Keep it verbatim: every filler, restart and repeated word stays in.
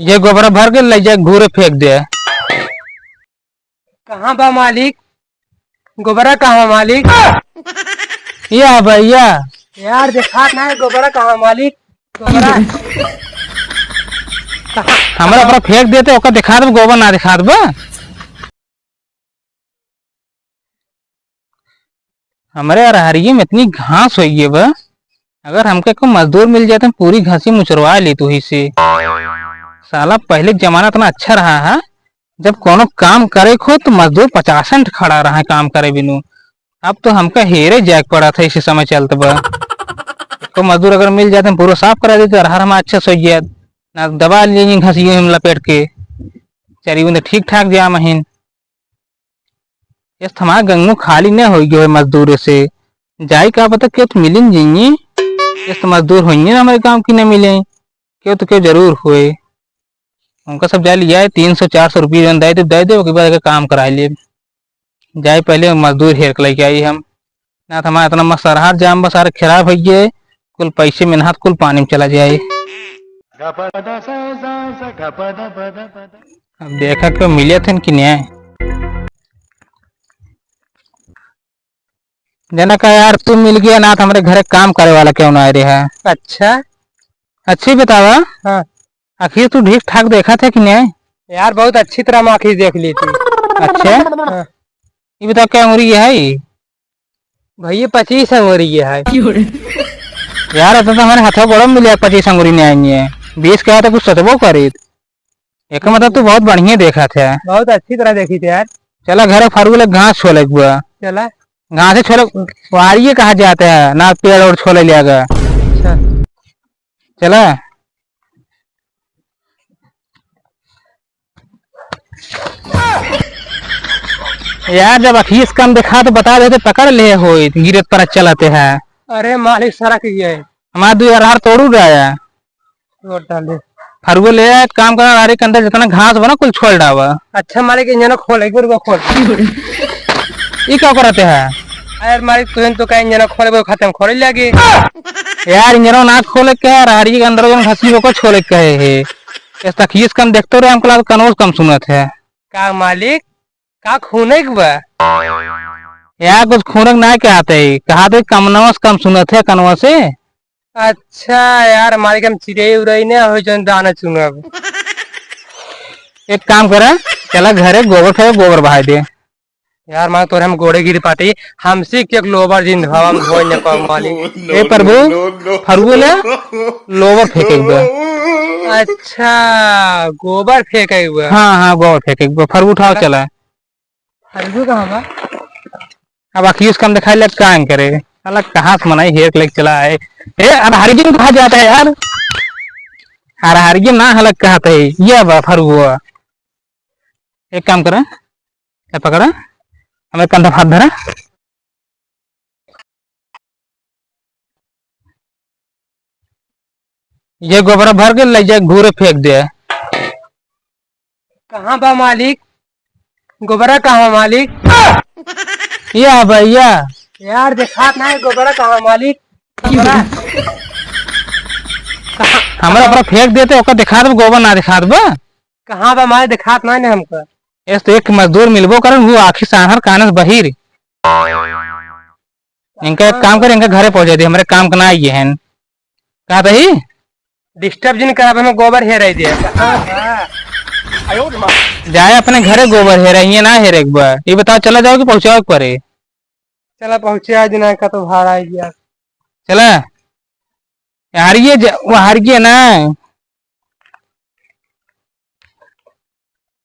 ये गोबरा भर के ले जाए घूरे फेंक दे। कहाँ बा मालिक? गोबरा कहाँ बा मालिक? ये है भैया। यार देखात ना है गोबरा कहाँ बा मालिक? गोबरा। हमरा ऊपर फेंक देते, ओकर दिखा देब, गोबर ना दिखा देब। हमरे अरहरिये में इतनी घास होइए बा, अगर हमके कोई मजदूर मिल जाए तो हम पूरी घासी मुचरवा ली तू ही से। साला पहले के जमाना इतना अच्छा रहा है, जब कोनो काम करे को तो मजदूर पचासन ठे खड़ा रहा है काम करे बिनु। अब तो हमका हेरे जाए के पड़ा था, इसी समय चलत बा। को मजदूर अगर मिल जाते हम पूरा साफ करा देते, अरहर हम अच्छा सोच जाए, ना दबा लिए घासियों हम लपेट के। चलिए उन्हें ठीक ठाक जाम हिन। इस थमा गंगू खाली न होई गयो है मजदूर से। जाई का पता क्यों तो मिलिन जाइए। इस तो मजदूर होइए ना हमारे गांव की न मिले। क्यों तो क्यों जरूर होए। उनका सब जाए लिया है, तीन सौ चार सौ रुपये जौन दे दे, दे दे, ओके बाद एकर काम करा लिए। जाए पहले मजदूर हेर के लेके आई हम। ना तो हमारा इतना मस्त अरहर जाम बा, सारे खराब हो गए। कुल पैसे मेहनत कुल पानी में चला जाए। अब देखा क्यों मिले थे कि नहीं। जना का यार, तू मिल गया ना, तो हमरे घरे काम करे वाला क्यों ना आए रहे है? अच्छा। अच्छी बतावा। हाँ। आखिर तू ठीक ठाक देखा थे कि नहीं? यार, बहुत अच्छी तरह मैं आखिर देख ली थी। अच्छा। हाँ। ये बताओ, क्या उम्र ये है? भैया, पच्चीस उम्र ये है। यार, तो, तो हमारे हाथों गोड़ों में मिले, पच्चीस अंगुरी नहीं आएंगे। बीस का है तो कुछ सतबो करे। एक मतलब तू बहुत बढ़िया देखा थे। बहुत अच्छी तरह देखी थे यार। चला घरे फरुआ ले घास छोले एक बार। चला। घास ही छोले, वारिये कहा जाते हैं, ना पेड़ और छोले लिया गया। अच्छा। चला। यार, जब अखिस कम देखा तो बता देते, पकड़ ले हो, गिरत पर चलाते हैं। अरे मालिक, सरक गया है। हमारा दो हजार हार तोड़ू रहा है। तोड़ डाले। फरुआ ले आ, एक काम करा, अरहरी के अंदर जितना घास बा ना, कुल छोल डावा। अच्छा मालिक, इंजन खोल, एक बार खोल। ई का करते हैं? अरे मालिक, तुम तो कहे इंजन खोले, वो खत्म खोले लगे। यार, इंजन ना खोले के है, अरहरी के अंदर जौन घसी ओको छोले के है। इस तक हीस कम देखते रहे, हमको लगा कनोज कम सुनत है। का मालिक, का खूने के बा? यार, कुछ खूने के ना कहते ही, कहा थे कमनवा से कम सुनत है, कनवा से। अच्छा यार, मालिक हम चिड़ै उड़ै ना हो जौन दाना चुनब। एक काम करा, चला घरे गोबर फेंक, गोबर बहाई दे। यार मालिक तोरे हम गोड़े गिर पाटी, हमसे के लोबर जिन हवा में धोए न पाओ मालिक। ए प्रभु, फरुआ ले, लोबर फेंके के बा। अच्छा, गोबर फेंके के बा। हाँ, हाँ, गोबर फेंके के बा। फरुआ उठाओ, चला। फरुआ कहाँ बा? अब अखिस कम दिखाई लग काम करे। साला कहाँ से मनाई हेर के लेके चला आए। ए, अरहरिये में कहा जाता है यार। अरहरिये ना हलक कहत है। ये बा फरुआ। एक काम करा, ए पकड़ा, हमें कंधा हाथ धरा। ये गोबरा भर के ले जाए घूरे फेंक दे। कहाँ बा मालिक? गोबरा कहाँ बा मालिक? ये है भैया। यार देखात ना है गोबरा कहाँ बा मालिक? गोबरा। हमरा ऊपर फेंक देते, ओकर दिखा देब, गोबर ना दिखा देब। कहाँ बा मालिक? दिखात ना है हमका। एस तो एक मजदूर मिलबो करन, वो आँखी सानहर कानस बहिर। इनका एक काम करे, इनका घरे पहुँचा दे, हमरे काम के ना आइए हैं। कहाँ तही? Disturb जिन करावे में गोबर हेराई दे। जाए अपने घरे गोबर हेराई, ये ना हेरे एक बार। ये बताओ, चला जाओ कि पहुँचाओ एक बारे? चला पहुँचे आज ना का तो भाड़ा आ गया। चला। यार ये ज-, वो हार गया ना।